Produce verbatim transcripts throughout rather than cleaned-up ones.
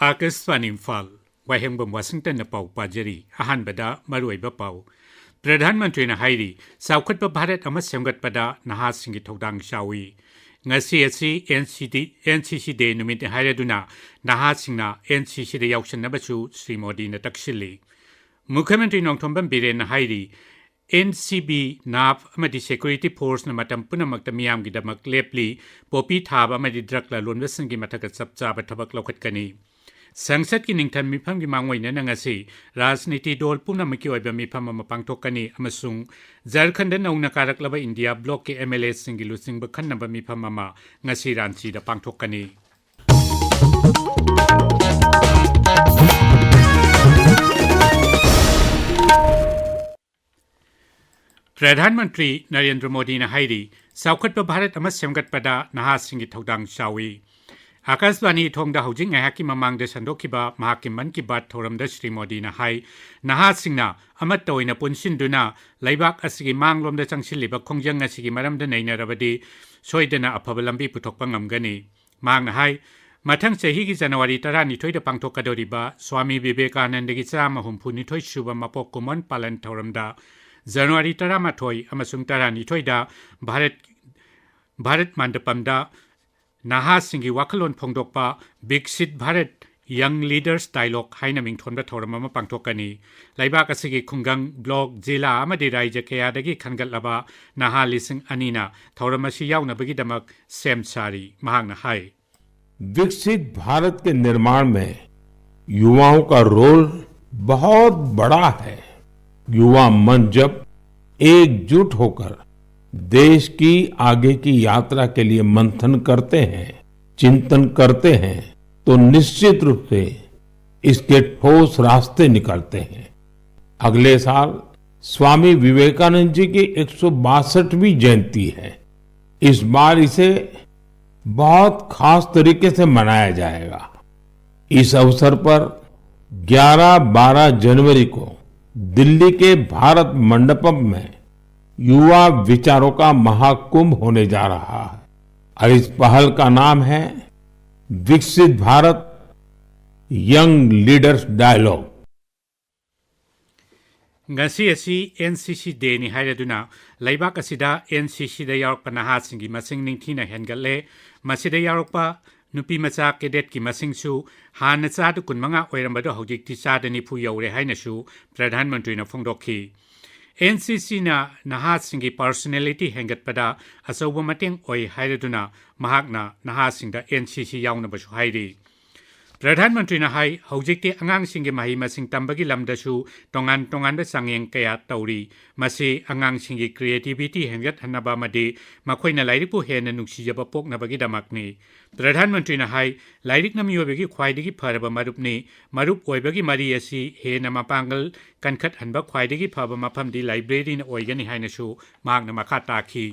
ꯑꯥꯀꯥꯁꯕꯥꯅꯤ ꯏꯝꯐꯥꯜ, ꯋꯥꯍꯦꯡꯕꯝ ꯋꯥꯁꯤꯡꯇꯟꯅ ꯄꯥꯎ ꯄꯥꯖꯔꯤ꯫ ꯑꯍꯥꯟꯕꯗ ꯃꯔꯨꯑꯣꯏꯕ ꯄꯥꯎ꯫ ꯄ꯭ꯔꯙꯥꯟ ꯃꯟꯇ꯭ꯔꯤꯅ ꯍꯥꯏꯔꯤ, ꯆꯥꯎꯈꯠꯄ ꯚꯥꯔꯠ ꯑꯃ ꯁꯦꯝꯒꯠꯄꯗ ꯅꯍꯥꯁꯤꯡꯒꯤ ꯊꯧꯗꯥꯡ ꯆꯥꯎꯏ꯫ ꯉꯁꯤ ꯑꯁꯤ NCD, NCC Day ꯅꯨꯃꯤꯠꯅꯤ ꯍꯥꯏꯔꯗꯨꯅ ꯅꯍꯥꯁꯤꯡꯅ NCC ꯗ ꯌꯥꯎꯁꯟꯅꯕꯁꯨ ꯁ꯭ꯔꯤ ꯃꯣꯗꯤꯅ ꯇꯛꯁꯤꯜꯂꯤ꯫ ꯃꯨꯈ꯭ꯌ ꯃꯟꯇ꯭ꯔꯤ ꯅꯣꯡꯊꯣꯝꯕꯝ ꯕꯤꯔꯦꯟꯅ ꯍꯥꯏꯔꯤ, NCB, NAV ꯑꯃꯗꯤ security force ꯅ ꯃꯇꯝ ꯄꯨꯝꯅꯃꯛꯇ ꯃꯤꯌꯥꯝꯒꯤꯗꯃꯛ ꯂꯦꯞꯂꯤ꯫ ꯄꯣꯄꯤ ꯊꯥꯕ ꯑꯃꯗꯤ drug ꯂꯂꯣꯟꯕꯁꯤꯡꯒꯤ ꯃꯊꯛꯇ ꯆꯞ ꯆꯥꯕ ꯊꯕꯛ ꯂꯧꯈꯠꯀꯅꯤ꯫ ꯁꯪꯁꯠꯀꯤ ꯅꯤꯡꯊꯝ ꯃꯤꯐꯝꯒꯤ ꯃꯥꯡꯑꯣꯏꯅꯅ ꯉꯁꯤ ꯔꯥꯖꯅꯤꯇꯤ ꯗꯣꯜ ꯄꯨꯝꯅꯃꯛꯀꯤ ꯑꯣꯏꯕ ꯃꯤꯐꯝ ꯑꯃ ꯄꯥꯡꯊꯣꯛꯀꯅꯤ ꯑꯃꯁꯨꯡ ꯖꯔꯈꯟꯗ ꯅꯧꯅ ꯀꯥꯔꯛꯂꯕ ꯏꯟꯗꯤꯌꯥ ꯕ꯭ꯂꯣꯛꯀꯤ MLA ꯁꯤꯡꯒꯤ ꯂꯨꯆꯤꯡꯕ ꯈꯟꯅꯕ ꯃꯤꯐꯝ ꯑꯃ ꯉꯁꯤ ꯔꯥꯟꯆꯤꯗ ꯄꯥꯡꯊꯣꯛꯀꯅꯤ꯫ ꯄ꯭ꯔꯙꯥꯟ ꯃꯟꯇ꯭ꯔꯤ ꯅꯔꯦꯟꯗ꯭ꯔ ꯃꯣꯗꯤꯅ ꯍꯥꯏꯔꯤ, ꯆꯥꯎꯈꯠꯄ ꯚꯥꯔꯠ ꯑꯃ ꯁꯦꯝꯒꯠꯄꯗ ꯅꯍꯥꯁꯤꯡꯒꯤ ꯊꯧꯗꯥꯡ ꯆꯥꯎꯏ꯫ ꯑꯥꯀꯥꯁꯕꯥꯅꯤ ꯏꯊꯣꯡꯗ ꯍꯧꯖꯤꯛ ꯉꯥꯏꯍꯥꯛꯀꯤ ꯃꯃꯥꯡꯗ ꯁꯟꯗꯣꯛꯈꯤꯕ ꯃꯍꯥꯛꯀꯤ ꯃꯟ ꯀꯤ ꯕꯥꯠ ꯊꯧꯔꯝꯗ ꯁ꯭ꯔꯤ ꯃꯣꯗꯤꯅ ꯍꯥꯏ, ꯅꯍꯥꯁꯤꯡꯅ ꯑꯃꯠꯇ ꯑꯣꯏꯅ ꯄꯨꯟꯁꯤꯟꯗꯨꯅ ꯂꯩꯕꯥꯛ ꯑꯁꯤꯒꯤ ꯃꯥꯡꯂꯣꯝꯗ ꯆꯪꯁꯤꯜꯂꯤꯕ ꯈꯣꯡꯖꯪ ꯑꯁꯤꯒꯤ ꯃꯔꯝꯗ ꯅꯩꯅꯔꯕꯗꯤ ꯁꯣꯏꯗꯅ ꯑꯐꯕ ꯂꯝꯕꯤ ꯄꯨꯊꯣꯛꯄ ꯉꯝꯒꯅꯤ꯫ ꯃꯍꯥꯛꯅ ꯍꯥꯏ, ꯃꯊꯪ ꯆꯍꯤꯒꯤ ꯖꯅꯋꯥꯔꯤ ꯇꯔꯥꯅꯤꯊꯣꯏꯗ ꯄꯥꯡꯊꯣꯛꯀꯗꯧꯔꯤꯕ ꯁ꯭ꯋꯥꯃꯤ ꯕꯤꯕꯦꯀꯥꯅꯟꯗꯒꯤ ꯆꯥꯝꯃ ꯍꯨꯝꯐꯨꯅꯤꯊꯣꯏ ꯁꯨꯕ ꯃꯄꯣꯛ ꯀꯨꯝꯑꯣꯟ ꯄꯥꯂꯟ ꯊꯧꯔꯝꯗ ꯖꯅꯋꯥꯔꯤ ꯇꯔꯥꯃꯥꯊꯣꯏ ꯑꯃꯁꯨꯡ ꯇꯔꯥꯅꯤꯊꯣꯏꯗ ꯚꯥꯔꯠ, ꯚꯥꯔꯠ ꯃꯟꯗꯄꯝꯗ ꯅꯍꯥꯁꯤꯡꯒꯤ ꯋꯥꯈꯜꯂꯣꯟ ꯐꯣꯡꯗꯣꯛꯄ ꯕꯤꯛꯁꯤꯠ ꯚꯥꯔꯠ, Young Leaders Dialogue ꯍꯥꯏꯅ ꯃꯤꯡꯊꯣꯟꯕ ꯊꯧꯔꯝ ꯑꯃ ꯄꯥꯡꯊꯣꯛꯀꯅꯤ꯫ ꯂꯩꯕꯥꯛ ꯑꯁꯤꯒꯤ ꯈꯨꯡꯒꯪ, ꯕ꯭ꯂꯣꯛ, ꯖꯤꯂꯥ ꯑꯃꯗꯤ ꯔꯥꯏꯖ꯭ꯌ ꯀꯌꯥꯗꯒꯤ ꯈꯟꯒꯠꯂꯕ ꯅꯍꯥ ꯂꯤꯁꯤꯡ ꯑꯅꯤꯅ ꯊꯧꯔꯝ ꯑꯁꯤ ꯌꯥꯎꯅꯕꯒꯤꯗꯃꯛ ꯁꯦꯝ ꯁꯥꯔꯤ꯫ ꯃꯍꯥꯛꯅ ꯍꯥꯏ, विकसित भारत के निर्माण में युवाओं का रोल बहुत बड़ा है। युवा मन जब एकजुट होकर देश की आगे की यात्रा के लिए मंथन करते हैं, चिंतन करते हैं, तो निश्चित रूप से इसके ठोस रास्ते निकलते हैं। अगले साल स्वामी विवेकानंद जी की एक सौ बासठवीं जयंती है। इस बार इसे बहुत खास तरीके से मनाया जाएगा। इस अवसर पर ग्यारह बारह जनवरी को दिल्ली के भारत मंडपम में युवा विचारों का महाकुंभ होने जा रहा है और इस पहल का नाम है विकसित भारत Young Leaders Dialogue. ꯉꯁꯤ ꯑꯁꯤ N C C Dayꯅꯤ ꯍꯥꯏꯔꯗꯨꯅ ꯂꯩꯕꯥꯛ ꯑꯁꯤꯗ N C Cꯗ ꯌꯥꯎꯔꯛꯄ ꯅꯍꯥꯁꯤꯡꯒꯤ ꯃꯁꯤꯡ ꯅꯤꯡꯊꯤꯅ ꯍꯦꯟꯒꯠꯂꯦ꯫ ꯃꯁꯤꯗ ꯌꯥꯎꯔꯛꯄ ꯅꯨꯄꯤ ꯃꯆꯥ cadetꯀꯤ ꯃꯁꯤꯡꯁꯨ ꯍꯥꯟꯅ ꯆꯥꯗ ꯀꯨꯟꯃꯉꯥ ꯑꯣꯏꯔꯝꯕꯗꯣ ꯍꯧꯖꯤꯛꯇꯤ ꯆꯥꯗ ꯅꯤꯐꯨ ꯌꯧꯔꯦ ꯍꯥꯏꯅꯁꯨ ꯄ꯭ꯔꯙꯥꯟ ꯃꯟꯇ꯭ꯔꯤꯅ ꯐꯣꯡꯗꯣꯛꯈꯤ꯫ N C Cꯅ ꯅꯍꯥꯁꯤꯡꯒꯤ personality ꯍꯦꯟꯒꯠꯄꯗ ꯑꯆꯧꯕ ꯃꯇꯦꯡ ꯑꯣꯏ ꯍꯥꯏꯔꯗꯨꯅ ꯃꯍꯥꯛꯅ ꯅꯍꯥꯁꯤꯡꯗ N C C ꯌꯥꯎꯅꯕꯁꯨ ꯍꯥꯏꯔꯤ꯫ ꯄ꯭ꯔꯙꯥꯟ ꯃꯟꯇ꯭ꯔꯤꯅ ꯍꯥꯏ, ꯍꯧꯖꯤꯛꯇꯤ ꯑꯉꯥꯡꯁꯤꯡꯒꯤ ꯃꯍꯩ ꯃꯁꯤꯡ ꯇꯝꯕꯒꯤ ꯂꯝꯗꯁꯨ ꯇꯣꯉꯥꯟ ꯇꯣꯉꯥꯟꯕ ꯆꯥꯡꯌꯦꯡ ꯀꯌꯥ ꯇꯧꯔꯤ꯫ ꯃꯁꯤ ꯑꯉꯥꯡꯁꯤꯡꯒꯤ creativity ꯍꯦꯟꯒꯠꯍꯟꯅꯕ ꯑꯃꯗꯤ ꯃꯈꯣꯏꯅ ꯂꯥꯏꯔꯤꯛꯄꯨ ꯍꯦꯟꯅ ꯅꯨꯡꯁꯤꯖꯕ ꯄꯣꯛꯅꯕꯒꯤꯗꯃꯛꯅꯤ꯫ ꯄ꯭ꯔꯙꯥꯟ ꯃꯟꯇ꯭ꯔꯤꯅ ꯍꯥꯏ, ꯂꯥꯏꯔꯤꯛꯅ ꯃꯤꯑꯣꯏꯕꯒꯤ ꯈ꯭ꯋꯥꯏꯗꯒꯤ ꯐꯔꯕ ꯃꯔꯨꯞꯅꯤ꯫ ꯃꯔꯨꯞ ꯑꯣꯏꯕꯒꯤ ꯃꯔꯤ ꯑꯁꯤ ꯍꯦꯟꯅ ꯃꯄꯥꯡꯒꯜ ꯀꯟꯈꯠꯍꯟꯕ ꯈ꯭ꯋꯥꯏꯗꯒꯤ ꯐꯕ ꯃꯐꯝꯗꯤ libraryꯅ ꯑꯣꯏꯒꯅꯤ ꯍꯥꯏꯅꯁꯨ ꯃꯍꯥꯛꯅ ꯃꯈꯥ ꯇꯥꯈꯤ꯫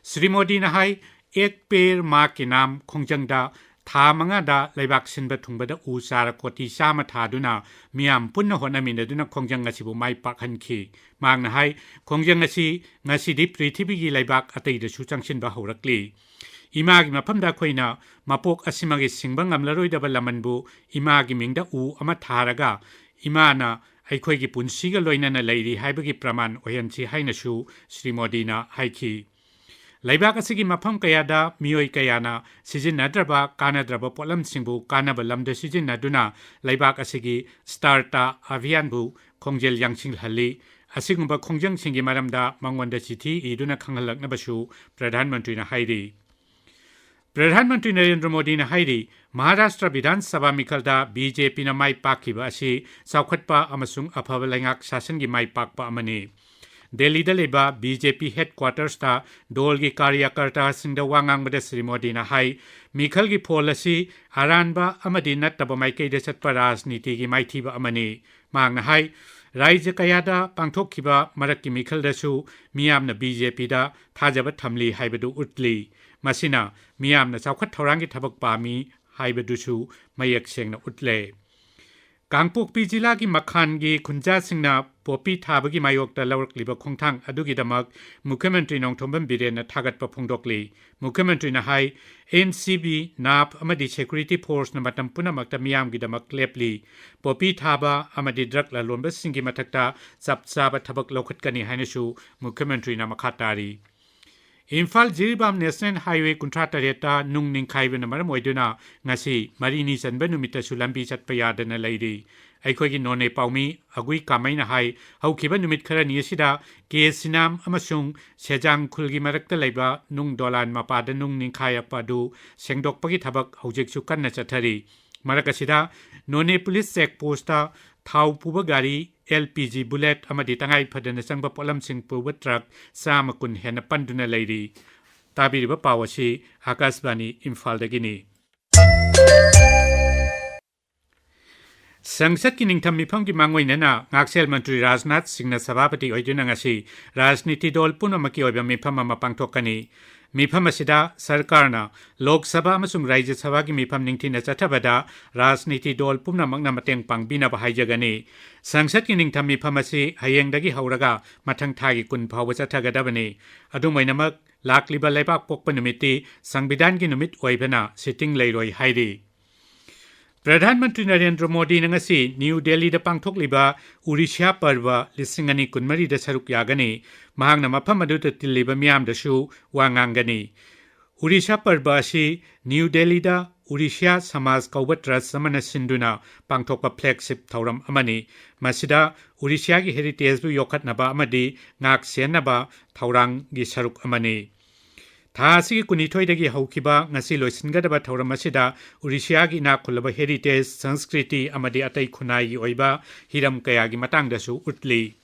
ꯁ꯭ꯔꯤ ꯃꯣꯗꯤꯅ ꯍꯥꯏ, ꯑꯦꯛ ꯄꯦꯔ ꯃꯥ ꯀꯤ ꯅꯥꯝ ꯈꯣꯡꯖꯪꯗ ꯊꯥ ꯃꯉꯥꯗ ꯂꯩꯕꯥꯛ ꯁꯤꯟꯕ ꯊꯨꯡꯕꯗ ꯎ ꯆꯥꯔ ꯀꯣꯇꯤ ꯆꯥꯝꯃ ꯊꯥꯗꯨꯅ ꯃꯤꯌꯥꯝ ꯄꯨꯟꯅ ꯍꯣꯠꯅꯃꯤꯟꯅꯗꯨꯅ ꯈꯣꯡꯖꯪ ꯑꯁꯤꯕꯨ ꯃꯥꯏ ꯄꯥꯛꯍꯟꯈꯤ꯫ ꯃꯍꯥꯛꯅ ꯍꯥꯏ, ꯈꯣꯡꯖꯪ ꯑꯁꯤ ꯉꯁꯤꯗꯤ ꯄ꯭ꯔꯤꯊꯤꯕꯤꯒꯤ ꯂꯩꯕꯥꯛ ꯑꯇꯩꯗꯁꯨ ꯆꯪꯁꯤꯟꯕ ꯍꯧꯔꯛꯂꯤ꯫ ꯏꯃꯥꯒꯤ ꯃꯐꯝꯗ ꯑꯩꯈꯣꯏꯅ ꯃꯄꯣꯛ ꯑꯁꯤꯃꯒꯤ ꯁꯤꯡꯕ ꯉꯝꯂꯔꯣꯏꯗꯕ ꯂꯃꯟꯕꯨ ꯏꯃꯥꯒꯤ ꯃꯤꯡꯗ ꯎ ꯑꯃ ꯊꯥꯔꯒ ꯏꯃꯥꯅ ꯑꯩꯈꯣꯏꯒꯤ ꯄꯨꯟꯁꯤꯒ ꯂꯣꯏꯅꯅ ꯂꯩꯔꯤ ꯍꯥꯏꯕꯒꯤ ꯄ꯭ꯔꯃꯥꯟ ꯑꯣꯏꯍꯟꯁꯤ ꯍꯥꯏꯅꯁꯨ ꯁ꯭ꯔꯤ ꯃꯣꯗꯤꯅ ꯍꯥꯏꯈꯤ꯫ ꯂꯩꯕꯥꯛ ꯑꯁꯤꯒꯤ ꯃꯐꯝ ꯀꯌꯥꯗ ꯃꯤꯑꯣꯏ ꯀꯌꯥꯅ ꯁꯤꯖꯤꯟꯅꯗ꯭ꯔꯕ ꯀꯥꯟꯅꯗ꯭ꯔꯕ ꯄꯣꯠꯂꯝꯁꯤꯡꯕꯨ ꯀꯥꯟꯅꯕ ꯂꯝꯗ ꯁꯤꯖꯤꯟꯅꯗꯨꯅ ꯂꯩꯕꯥꯛ ꯑꯁꯤꯒꯤ Starta Abhiyanꯕꯨ ꯈꯣꯡꯖꯦꯜ ꯌꯥꯡꯁꯤꯜꯍꯜꯂꯤ꯫ ꯑꯁꯤꯒꯨꯝꯕ ꯈꯣꯡꯖꯪꯁꯤꯡꯒꯤ ꯃꯔꯝꯗ ꯃꯉꯣꯟꯗ ꯆꯤꯊꯤ ꯏꯗꯨꯅ ꯈꯪꯍꯜꯂꯛꯅꯕꯁꯨ ꯄ꯭ꯔꯙꯥꯟ ꯃꯟꯇ꯭ꯔꯤꯅ ꯍꯥꯏꯔꯤ꯫ ꯄ꯭ꯔꯙꯥꯟ ꯃꯟꯇ꯭ꯔꯤ ꯅꯔꯦꯟꯗ꯭ꯔ ꯃꯣꯗꯤꯅ ꯍꯥꯏꯔꯤ, ꯃꯍꯥꯔꯥꯁꯇ꯭ꯔ ꯕꯤꯙꯥꯟ ꯁꯚꯥ ꯃꯤꯈꯜꯗ BJPꯅ ꯃꯥꯏ ꯄꯥꯛꯈꯤꯕ ꯑꯁꯤ ꯆꯥꯎꯈꯠꯄ ꯑꯃꯁꯨꯡ ꯑꯐꯕ ꯂꯩꯉꯥꯛ ꯁꯥꯁꯟꯒꯤ ꯃꯥꯏ ꯄꯥꯛꯄ ꯑꯃꯅꯤ꯫ ꯗꯦꯜꯂꯤꯗ ꯂꯩꯕ BJP headquartersꯇ ꯗꯣꯜꯒꯤ ꯀꯥꯔꯌꯀꯔꯇꯥꯁꯤꯡꯗ ꯋꯥ ꯉꯥꯡꯕꯗ ꯁ꯭ꯔꯤ ꯃꯣꯗꯤꯅ ꯍꯥꯏ, ꯃꯤꯈꯜꯒꯤ ꯐꯣꯜ ꯑꯁꯤ ꯑꯔꯥꯟꯕ ꯑꯃꯗꯤ ꯅꯠꯇꯕ ꯃꯥꯏꯀꯩꯗ ꯆꯠꯄ ꯔꯥꯖꯅꯤꯇꯤꯒꯤ ꯃꯥꯏꯊꯤꯕ ꯑꯃꯅꯤ꯫ ꯃꯍꯥꯛꯅ ꯍꯥꯏ, ꯔꯥꯖ꯭ꯌ ꯀꯌꯥꯗ ꯄꯥꯡꯊꯣꯛꯈꯤꯕ ꯃꯔꯛꯀꯤ ꯃꯤꯈꯜꯗꯁꯨ ꯃꯤꯌꯥꯝꯅ BJPꯗ ꯊꯥꯖꯕ ꯊꯝꯂꯤ ꯍꯥꯏꯕꯗꯨ ꯎꯠꯂꯤ꯫ ꯃꯁꯤꯅ ꯃꯤꯌꯥꯝꯅ ꯆꯥꯎꯈꯠ ꯊꯧꯔꯥꯡꯒꯤ ꯊꯕꯛ ꯄꯥꯝꯃꯤ ꯍꯥꯏꯕꯗꯨꯁꯨ ꯃꯌꯦꯛ ꯁꯦꯡꯅ ꯎꯠꯂꯦ꯫ ꯀꯥꯡꯄꯣꯛꯄꯤ ꯖꯤꯂꯥꯒꯤ ꯃꯈꯥꯟꯒꯤ ꯈꯨꯟꯖꯥꯁꯤꯡꯅ ꯄꯣꯄꯤ ꯊꯥꯕꯒꯤ ꯃꯥꯌꯣꯛꯇ ꯂꯧꯔꯛꯂꯤꯕ ꯈꯣꯡꯊꯥꯡ ꯑꯗꯨꯒꯤꯗꯃꯛ ꯃꯨꯈ꯭ꯌ ꯃꯟꯇ꯭ꯔꯤ ꯅꯣꯡꯊꯣꯝꯕꯝ ꯕꯤꯔꯦꯟꯅ ꯊꯥꯒꯠꯄ ꯐꯣꯡꯗꯣꯛꯂꯤ꯫ ꯃꯨꯈ꯭ꯌ ꯃꯟꯇ꯭ꯔꯤꯅ ꯍꯥꯏ, ꯑꯦꯟ ꯁꯤ ꯕꯤ, ꯅꯥꯞ ꯑꯃꯗꯤ ꯁꯦꯀ꯭ꯌꯨꯔꯤꯇꯤ ꯐꯣꯔꯁꯅ ꯃꯇꯝ ꯄꯨꯝꯅꯃꯛꯇ ꯃꯤꯌꯥꯝꯒꯤꯗꯃꯛ ꯂꯦꯞꯂꯤ꯫ ꯄꯣꯄꯤ ꯊꯥꯕ ꯑꯃꯗꯤ ꯗ꯭ꯔꯒ ꯂꯂꯣꯟꯕꯁꯤꯡꯒꯤ ꯃꯊꯛꯇ ꯆꯞ ꯆꯥꯕ ꯊꯕꯛ ꯂꯧꯈꯠꯀꯅꯤ ꯍꯥꯏꯅꯁꯨ ꯃꯨꯈ꯭ꯌ ꯃꯟꯇ꯭ꯔꯤꯅ ꯃꯈꯥ ꯇꯥꯔꯤ꯫ ꯏꯝꯐꯥꯜ ꯖꯤꯔꯤꯕꯥꯝ ꯅꯦꯁꯅꯦꯜ ꯍꯥꯏꯋꯦ ꯀꯨꯟꯊ꯭ꯔꯥ ꯇꯔꯦꯠꯇ ꯅꯨꯡ ꯅꯤꯡꯈꯥꯏꯕꯅ ꯃꯔꯝ ꯑꯣꯏꯗꯨꯅ ꯉꯁꯤ ꯃꯔꯤꯅꯤ ꯆꯟꯕ ꯅꯨꯃꯤꯠꯇꯁꯨ ꯂꯝꯕꯤ ꯆꯠꯄ ꯌꯥꯗꯅ ꯂꯩꯔꯤ꯫ ꯑꯩꯈꯣꯏꯒꯤ ꯅꯣꯅꯦ ꯄꯥꯎꯃꯤ ꯑꯒꯨꯏ ꯀꯥꯃꯩꯅ ꯍꯥꯏ, ꯍꯧꯈꯤꯕ ꯅꯨꯃꯤꯠ ꯈꯔꯅꯤ ꯑꯁꯤꯗ ꯀꯦ ꯁꯤꯅꯥꯝ ꯑꯃꯁꯨꯡ ꯁꯦꯖꯥꯡ ꯈꯨꯜꯒꯤ ꯃꯔꯛꯇ ꯂꯩꯕ ꯅꯨꯡ ꯗꯣꯂꯥꯟ ꯃꯄꯥꯗ ꯅꯨꯡ ꯅꯤꯡꯈꯥꯏꯔꯛꯄ ꯑꯗꯨ ꯁꯦꯡꯗꯣꯛꯄꯒꯤ ꯊꯕꯛ ꯍꯧꯖꯤꯛꯁꯨ ꯀꯟꯅ ꯆꯠꯊꯔꯤ꯫ ꯃꯔꯛ ꯑꯁꯤꯗ ꯅꯣꯅꯦ ꯄꯨꯂꯤꯁ ꯆꯦꯛ ꯄꯣꯁꯇ ꯊꯥꯎ ꯄꯨꯕ ꯒꯥꯔꯤ, ꯑꯦꯜ ꯄꯤ ꯖꯤ ꯕꯨꯂꯦꯠ ꯑꯃꯗꯤ ꯇꯉꯥꯏ ꯐꯗꯅ ꯆꯪꯕ ꯄꯣꯠꯂꯝꯁꯤꯡ ꯄꯨꯕ ꯇ꯭ꯔꯛ ꯆꯥꯝꯃ ꯀꯨꯟ ꯍꯦꯟꯅ ꯄꯟꯗꯨꯅ ꯂꯩꯔꯤ꯫ ꯇꯥꯕꯤꯔꯤꯕ ꯄꯥꯎ ꯑꯁꯤ ꯑꯥꯀꯥꯁꯕꯥꯅꯤ ꯏꯝꯐꯥꯜꯗꯒꯤꯅꯤ꯫ ꯁꯪꯁꯠꯀꯤ ꯅꯤꯡꯊꯝ ꯃꯤꯐꯝꯒꯤ ꯃꯥꯡꯑꯣꯏꯅꯅ ꯉꯥꯛꯁꯦꯜ ꯃꯟꯇ꯭ꯔꯤ ꯔꯥꯖꯅꯥꯊ ꯁꯤꯡꯅ ꯁꯚꯥꯄꯇꯤ ꯑꯣꯏꯗꯨꯅ ꯉꯁꯤ ꯔꯥꯖꯅꯤꯇꯤ ꯗꯣꯜ ꯄꯨꯝꯅꯃꯛꯀꯤ ꯑꯣꯏꯕ ꯃꯤꯐꯝ ꯑꯃ ꯄꯥꯡꯊꯣꯛꯀꯅꯤ꯫ ꯃꯤꯐꯝ ꯑꯁꯤꯗ ꯁꯔꯀꯥꯔꯅ ꯂꯣꯛ ꯁꯚꯥ ꯑꯃꯁꯨꯡ ꯔꯥꯖ꯭ꯌ ꯁꯚꯥꯒꯤ ꯃꯤꯐꯝ ꯅꯤꯡꯊꯤꯅ ꯆꯠꯊꯕꯗ ꯔꯥꯖꯅꯤꯇꯤ ꯗꯣꯜ ꯄꯨꯝꯅꯃꯛꯅ ꯃꯇꯦꯡ ꯄꯥꯡꯕꯤꯅꯕ ꯍꯥꯏꯖꯒꯅꯤ꯫ ꯁꯪꯁꯠꯀꯤ ꯅꯤꯡꯊꯝ ꯃꯤꯐꯝ ꯑꯁꯤ ꯍꯌꯦꯡꯗꯒꯤ ꯍꯧꯔꯒ ꯃꯊꯪ ꯊꯥꯒꯤ ꯀꯨꯟ ꯐꯥꯎꯕ ꯆꯠꯊꯒꯗꯕꯅꯤ꯫ ꯑꯗꯨꯝ ꯑꯣꯏꯅꯃꯛ, ꯂꯥꯛꯂꯤꯕ ꯂꯩꯕꯥꯛ ꯄꯣꯛꯄ ꯅꯨꯃꯤꯠꯇꯤ ꯁꯪꯕꯤꯙꯥꯟꯒꯤ ꯅꯨꯃꯤꯠ ꯑꯣꯏꯕꯅ ꯁꯤꯇꯤꯡ ꯂꯩꯔꯣꯏ ꯍꯥꯏꯔꯤ꯫ ꯄ꯭ꯔꯙꯥꯟ ꯃꯟꯇ꯭ꯔꯤ ꯅꯔꯦꯟꯗ꯭ꯔ ꯃꯣꯗꯤꯅ ꯉꯁꯤ ꯅ꯭ꯌꯨ ꯗꯦꯜꯂꯤꯗ ꯄꯥꯡꯊꯣꯛꯂꯤꯕ ꯎꯔꯤꯁ꯭ꯌꯥ ꯄꯔꯕ ꯂꯤꯁꯤꯡ ꯑꯅꯤ ꯀꯨꯟꯃꯔꯤꯗ ꯁꯔꯨꯛ ꯌꯥꯒꯅꯤ꯫ ꯃꯍꯥꯛꯅ ꯃꯐꯝ ꯑꯗꯨꯗ ꯇꯤꯜꯂꯤꯕ ꯃꯤꯌꯥꯝꯗꯁꯨ ꯋꯥ ꯉꯥꯡꯒꯅꯤ꯫ ꯎꯔꯤꯁ꯭ꯌꯥ ꯄꯔꯕ ꯑꯁꯤ ꯅ꯭ꯌꯨ ꯗꯦꯜꯂꯤꯗ ꯎꯔꯤꯁ꯭ꯌꯥ ꯁꯃꯥꯖ ꯀꯧꯕ ꯇ꯭ꯔꯁ ꯑꯃꯅ ꯁꯤꯟꯗꯨꯅ ꯄꯥꯡꯊꯣꯛꯄ ꯐ꯭ꯂꯦꯒꯁꯤꯞ ꯊꯧꯔꯝ ꯑꯃꯅꯤ꯫ ꯃꯁꯤꯗ ꯎꯔꯤꯁ꯭ꯌꯥꯒꯤ ꯍꯦꯔꯤꯇꯦꯖꯕꯨ ꯌꯣꯛꯈꯠꯅꯕ ꯑꯃꯗꯤ ꯉꯥꯛ ꯁꯦꯟꯅꯕ ꯊꯧꯔꯥꯡꯒꯤ ꯁꯔꯨꯛ ꯑꯃꯅꯤ꯫ ꯊꯥ ꯑꯁꯤꯒꯤ ꯀꯨꯟꯅꯤꯊꯣꯏꯗꯒꯤ ꯍꯧꯈꯤꯕ ꯉꯁꯤ ꯂꯣꯏꯁꯤꯟꯒꯗꯕ ꯊꯧꯔꯝ ꯑꯁꯤꯗ ꯎꯔꯤꯁꯤꯌꯥꯒꯤ ꯏꯅꯥꯛ ꯈꯨꯜꯂꯕ ꯍꯦꯔꯤꯇꯦꯖ, ꯁꯪꯁꯀ꯭ꯔꯤꯇꯤ ꯑꯃꯗꯤ ꯑꯇꯩ ꯈꯨꯟꯅꯥꯏꯒꯤ ꯑꯣꯏꯕ ꯍꯤꯔꯝ ꯀꯌꯥꯒꯤ ꯃꯇꯥꯡꯗꯁꯨ ꯎꯠꯂꯤ꯫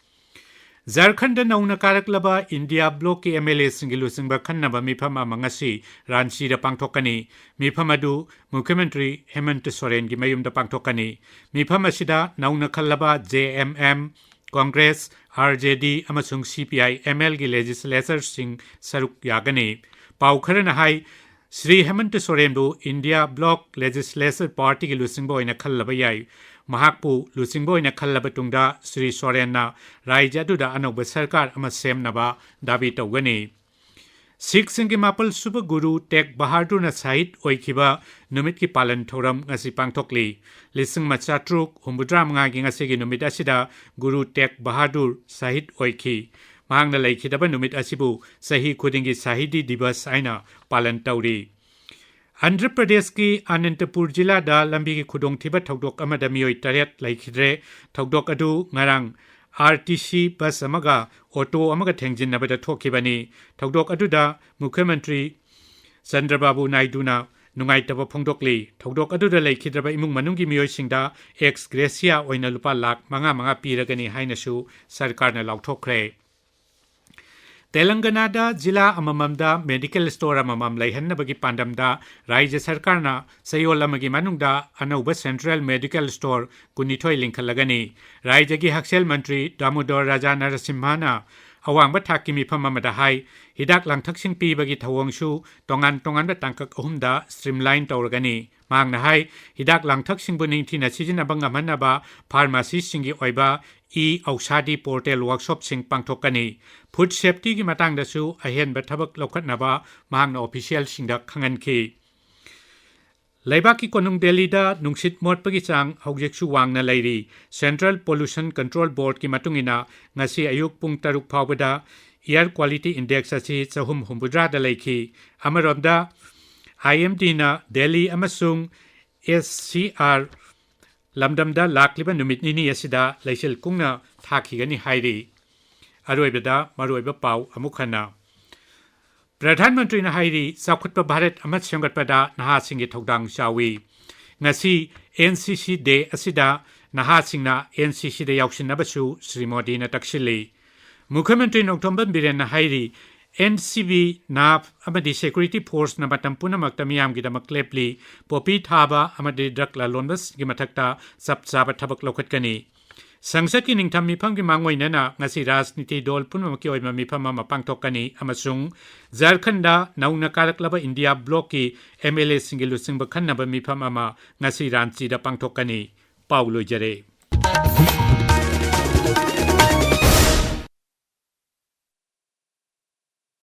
ꯖꯔꯈꯟꯗ ꯅꯧꯅ ꯀꯥꯔꯛꯂꯕ ꯏꯟꯗꯤꯌꯥ ꯕ꯭ꯂꯣꯛꯀꯤ ꯑꯦꯝ ꯑꯦꯜ ꯑꯦꯁꯤꯡꯒꯤ ꯂꯨꯆꯤꯡꯕ ꯈꯟꯅꯕ ꯃꯤꯐꯝ ꯑꯃ ꯉꯁꯤ ꯔꯥꯟꯆꯤꯗ ꯄꯥꯡꯊꯣꯛꯀꯅꯤ꯫ ꯃꯤꯐꯝ ꯑꯗꯨ ꯃꯨꯈ꯭ꯌ ꯃꯟꯇ꯭ꯔꯤ ꯍꯦꯃꯟꯇ ꯁꯣꯔꯦꯟꯒꯤ ꯃꯌꯨꯝꯗ ꯄꯥꯡꯊꯣꯛꯀꯅꯤ꯫ ꯃꯤꯐꯝ ꯑꯁꯤꯗ ꯅꯧꯅ ꯈꯜꯂꯕ J M M, Congress, R J D ꯑꯃꯁꯨꯡ ꯁꯤ ꯄꯤ ꯑꯥꯏ ꯑꯦꯝ ꯑꯦꯜꯒꯤ ꯂꯦꯖꯤꯁꯂꯦꯆꯔꯁꯤꯡ ꯁꯔꯨꯛ ꯌꯥꯒꯅꯤ꯫ ꯄꯥꯎ ꯈꯔꯅ ꯍꯥꯏ, ꯁ꯭ꯔꯤ ꯍꯦꯃꯟꯇ ꯁꯣꯔꯦꯟꯕꯨ ꯏꯟꯗꯤꯌꯥ ꯕ꯭ꯂꯣꯛ ꯂꯦꯖꯤꯁꯂꯦꯆꯔ ꯄꯥꯔꯇꯤꯒꯤ ꯂꯨꯆꯤꯡꯕ ꯑꯣꯏꯅ ꯈꯜꯂꯕ ꯌꯥꯏ꯫ ꯃꯍꯥꯛꯄꯨ ꯂꯨꯆꯤꯡꯕ ꯑꯣꯏꯅ ꯈꯜꯂꯕ ꯇꯨꯡꯗ ꯁ꯭ꯔꯤ ꯁꯣꯔꯦꯟꯅ ꯔꯥꯖ꯭ꯌ ꯑꯗꯨꯗ ꯑꯅꯧꯕ ꯁꯔꯀꯥꯔ ꯑꯃ ꯁꯦꯝꯅꯕ ꯗꯥꯕꯤ ꯇꯧꯒꯅꯤ꯫ ꯁꯤꯈꯁꯤꯡꯒꯤ ꯃꯥꯄꯜ ꯁꯨꯕ ꯒꯨꯔꯨ ꯇꯦꯒ ꯕꯍꯥꯗꯨꯔꯅ ꯁꯍꯤꯗ ꯑꯣꯏꯈꯤꯕ ꯅꯨꯃꯤꯠꯀꯤ ꯄꯥꯂꯟ ꯊꯧꯔꯝ ꯉꯁꯤ ꯄꯥꯡꯊꯣꯛꯂꯤ꯫ ꯂꯤꯁꯤꯡ ꯑꯃ ꯆꯥꯇ꯭ꯔꯨꯛ ꯍꯨꯝꯐꯨꯇꯔꯥ ꯃꯉꯥꯒꯤ ꯉꯁꯤꯒꯤ ꯅꯨꯃꯤꯠ ꯑꯁꯤꯗ ꯒꯨꯔꯨ ꯇꯦꯒ ꯕꯍꯥꯗꯨꯔ ꯁꯍꯤꯗ ꯑꯣꯏꯈꯤ꯫ ꯃꯍꯥꯛꯅ ꯂꯩꯈꯤꯗꯕ ꯅꯨꯃꯤꯠ ꯑꯁꯤꯕꯨ ꯆꯍꯤ ꯈꯨꯗꯤꯡꯒꯤ ꯁꯍꯤꯗꯤ ꯗꯤꯕꯁ ꯍꯥꯏꯅ ꯄꯥꯂꯟ ꯇꯧꯔꯤ꯫ ꯑꯟꯙ꯭ꯔ ꯄ꯭ꯔꯗꯦꯁꯀꯤ ꯑꯅꯟꯇꯄꯨꯔ ꯖꯤꯂꯥꯗ ꯂꯝꯕꯤꯒꯤ ꯈꯨꯗꯣꯡꯊꯤꯕ ꯊꯧꯗꯣꯛ ꯑꯃꯗ ꯃꯤꯑꯣꯏ ꯇꯔꯦꯠ ꯂꯩꯈꯤꯗ꯭ꯔꯦ꯫ ꯊꯧꯗꯣꯛ ꯑꯗꯨ ꯉꯔꯥꯡ ꯑꯥꯔ ꯇꯤ ꯁꯤ ꯕꯁ ꯑꯃꯒ ꯑꯣꯇꯣ ꯑꯃꯒ ꯊꯦꯡꯖꯤꯟꯅꯕꯗ ꯊꯣꯛꯈꯤꯕꯅꯤ꯫ ꯊꯧꯗꯣꯛ ꯑꯗꯨꯗ ꯃꯨꯈ꯭ꯌ ꯃꯟꯇ꯭ꯔꯤ ꯆꯟꯗ꯭ꯔꯕꯥꯕꯨ ꯅꯥꯏꯗꯨꯅ ꯅꯨꯡꯉꯥꯏꯇꯕ ꯐꯣꯡꯗꯣꯛꯂꯤ꯫ ꯊꯧꯗꯣꯛ ꯑꯗꯨꯗ ꯂꯩꯈꯤꯗ꯭ꯔꯕ ꯏꯃꯨꯡ ꯃꯅꯨꯡꯒꯤ ꯃꯤꯑꯣꯏꯁꯤꯡꯗ ꯑꯦꯛꯁ ꯒ꯭ꯔꯦꯁꯤꯌꯥ ꯑꯣꯏꯅ ꯂꯨꯄꯥ ꯂꯥꯈ ꯃꯉꯥ ꯃꯉꯥ ꯄꯤꯔꯒꯅꯤ ꯍꯥꯏꯅꯁꯨ ꯁꯔꯀꯥꯔꯅ ꯂꯥꯎꯊꯣꯛꯈ꯭ꯔꯦ꯫ ꯇꯦꯂꯪꯒꯅꯥꯗ ꯖꯤꯂꯥ ꯑꯃꯃꯝꯗ ꯃꯦꯗꯤꯀꯦꯜ ꯁ꯭ꯇꯣꯔ ꯑꯃꯃꯝ ꯂꯩꯍꯟꯅꯕꯒꯤ ꯄꯥꯟꯗꯝꯗ ꯔꯥꯖ꯭ꯌ ꯁꯔꯀꯥꯔꯅ ꯆꯌꯣꯜ ꯑꯃꯒꯤ ꯃꯅꯨꯡꯗ ꯑꯅꯧꯕ ꯁꯦꯟꯇ꯭ꯔꯦꯜ ꯃꯦꯗꯤꯀꯦꯜ ꯁ꯭ꯇꯣꯔ ꯀꯨꯟꯅꯤꯊꯣꯏ ꯂꯤꯡꯈꯠꯂꯒꯅꯤ꯫ ꯔꯥꯖ꯭ꯌꯒꯤ ꯍꯛꯁꯦꯜ ꯃꯟꯇ꯭ꯔꯤ ꯗꯥꯃꯣꯗꯣꯔ ꯔꯥꯖꯥ ꯅꯔꯁꯤꯝꯍꯥꯅ ꯑꯋꯥꯡꯕ ꯊꯥꯛꯀꯤ ꯃꯤꯐꯝ ꯑꯃꯗ ꯍꯥꯏ, ꯍꯤꯗꯥꯛ ꯂꯥꯡꯊꯛꯁꯤꯡ ꯄꯤꯕꯒꯤ ꯊꯧꯑꯣꯡꯁꯨ ꯇꯣꯉꯥꯟ ꯇꯣꯉꯥꯟꯕ ꯇꯥꯡꯀꯛ ꯑꯍꯨꯝꯗ ꯁ꯭ꯇ꯭ꯔꯤꯝꯂꯥꯏꯟ ꯇꯧꯔꯒꯅꯤ꯫ ꯃꯍꯥꯛꯅ ꯍꯥꯏ, ꯍꯤꯗꯥꯛ ꯂꯥꯡꯊꯛꯁꯤꯡꯕꯨ ꯅꯤꯡꯊꯤꯅ ꯁꯤꯖꯤꯟꯅꯕ ꯉꯝꯍꯟꯅꯕ ꯐꯥꯔꯃꯥꯁꯤꯁꯤꯡꯒꯤ ꯑꯣꯏꯕ ꯏ ꯑꯧꯁꯥꯗꯤ ꯄꯣꯔꯇꯦꯜ ꯋꯥꯔꯛꯁꯣꯞꯁꯤꯡ ꯄꯥꯡꯊꯣꯛꯀꯅꯤ꯫ ꯐꯨꯗ ꯁꯦꯐꯇꯤꯒꯤ ꯃꯇꯥꯡꯗꯁꯨ ꯑꯍꯦꯟꯕ ꯊꯕꯛ ꯂꯧꯈꯠꯅꯕ ꯃꯍꯥꯛꯅ ꯑꯣꯐꯤꯁꯤꯌꯦꯜꯁꯤꯡꯗ ꯈꯪꯍꯟꯈꯤ꯫ ꯂꯩꯕꯥꯛꯀꯤ ꯀꯣꯅꯨꯡ ꯗꯦꯜꯂꯤꯗ ꯅꯨꯡꯁꯤꯠ ꯃꯣꯠꯄꯒꯤ ꯆꯥꯡ ꯍꯧꯖꯤꯛꯁꯨ ꯋꯥꯡꯅ ꯂꯩꯔꯤ꯫ ꯁꯦꯟꯇ꯭ꯔꯦꯜ ꯄꯣꯂꯨꯁꯟ ꯀꯟꯇ꯭ꯔꯣꯜ ꯕꯣꯔꯗꯀꯤ ꯃꯇꯨꯡ ꯏꯟꯅ, ꯉꯁꯤ ꯑꯌꯨꯛ ꯄꯨꯡ ꯇꯔꯨꯛ ꯐꯥꯎꯕꯗ ꯏꯌꯔ ꯀ꯭ꯋꯥꯂꯤꯇꯤ ꯏꯟꯗꯦꯛꯁ ꯑꯁꯤ ꯆꯍꯨꯝ ꯍꯨꯝꯐꯨꯇꯔꯥꯗ ꯂꯩꯈꯤ꯫ ꯑꯃꯔꯣꯝꯗ, ꯑꯥꯏ ꯑꯦꯝ ꯗꯤꯅ ꯗꯦꯜꯂꯤ ꯑꯃꯁꯨꯡ ꯑꯦꯁ ꯁꯤ ꯑꯥꯔ ꯂꯝꯗꯝꯗ ꯂꯥꯛꯂꯤꯕ ꯅꯨꯃꯤꯠ ꯅꯤꯅꯤ ꯑꯁꯤꯗ ꯂꯩꯆꯤꯜ ꯀꯨꯡꯅ ꯊꯥꯈꯤꯒꯅꯤ ꯍꯥꯏꯔꯤ꯫ ꯑꯔꯣꯏꯕꯗ ꯃꯔꯨꯑꯣꯏꯕ ꯄꯥꯎ ꯑꯃꯨꯛ ꯍꯟꯅ꯫ ꯄ꯭ꯔꯙꯥꯟ ꯃꯟꯇ꯭ꯔꯤꯅ ꯍꯥꯏꯔꯤ, ꯆꯥꯎꯈꯠꯄ ꯚꯥꯔꯠ ꯑꯃ ꯁꯦꯝꯒꯠꯄꯗ ꯅꯍꯥꯁꯤꯡꯒꯤ ꯊꯧꯗꯥꯡ ꯆꯥꯎꯏ꯫ ꯉꯁꯤ ꯑꯦꯟ ꯁꯤ ꯁꯤ ꯗꯦ ꯑꯁꯤꯗ ꯅꯍꯥꯁꯤꯡꯅ ꯑꯦꯟ ꯁꯤ ꯁꯤꯗ ꯌꯥꯎꯁꯤꯟꯅꯕꯁꯨ ꯁ꯭ꯔꯤ ꯃꯣꯗꯤꯅ ꯇꯛꯁꯤꯜꯂꯤ꯫ ꯃꯨꯈ꯭ꯌ ꯃꯟꯇ꯭ꯔꯤ ꯅꯣꯡꯊꯣꯝꯕꯝ ꯕꯤꯔꯦꯟꯅ ꯍꯥꯏꯔꯤ, ꯑꯦꯟ ꯁꯤ ꯕꯤ, ꯅꯥꯞ ꯑꯃꯗꯤ ꯁꯦꯀ꯭ꯌꯨꯔꯤꯇꯤ ꯐꯣꯔꯁꯅ ꯃꯇꯝ ꯄꯨꯝꯅꯃꯛꯇ ꯃꯤꯌꯥꯝꯒꯤꯗꯃꯛ ꯂꯦꯞꯂꯤ꯫ ꯄꯣꯄꯤ ꯊꯥꯕ ꯑꯃꯗꯤ ꯗ꯭ꯔꯒ ꯂꯂꯣꯟꯕꯁꯤꯡꯒꯤ ꯃꯊꯛꯇ ꯆꯞ ꯆꯥꯕ ꯊꯕꯛ ꯂꯧꯈꯠꯀꯅꯤ꯫ ꯁꯪꯁꯠꯀꯤ ꯅꯤꯡꯊꯝ ꯃꯤꯐꯝꯒꯤ ꯃꯥꯡꯑꯣꯏꯅꯅ ꯉꯁꯤ ꯔꯥꯖꯅꯤꯇꯤ ꯗꯣꯜ ꯄꯨꯝꯅꯃꯛꯀꯤ ꯑꯣꯏꯕ ꯃꯤꯐꯝ ꯑꯃ ꯄꯥꯡꯊꯣꯛꯀꯅꯤ ꯑꯃꯁꯨꯡ ꯖꯔꯈꯟꯗ ꯅꯧꯅ ꯀꯥꯔꯛꯂꯕ ꯏꯟꯗꯤꯌꯥ ꯕ꯭ꯂꯣꯛꯀꯤ ꯑꯦꯝ ꯑꯦꯜ ꯑꯦꯁꯤꯡꯒꯤ ꯂꯨꯆꯤꯡꯕ ꯈꯟꯅꯕ ꯃꯤꯐꯝ ꯑꯃ ꯉꯁꯤ ꯔꯥꯟꯆꯤꯗ ꯄꯥꯡꯊꯣꯛꯀꯅꯤ꯫ ꯄꯥꯎ ꯂꯣꯏꯖꯔꯦ꯫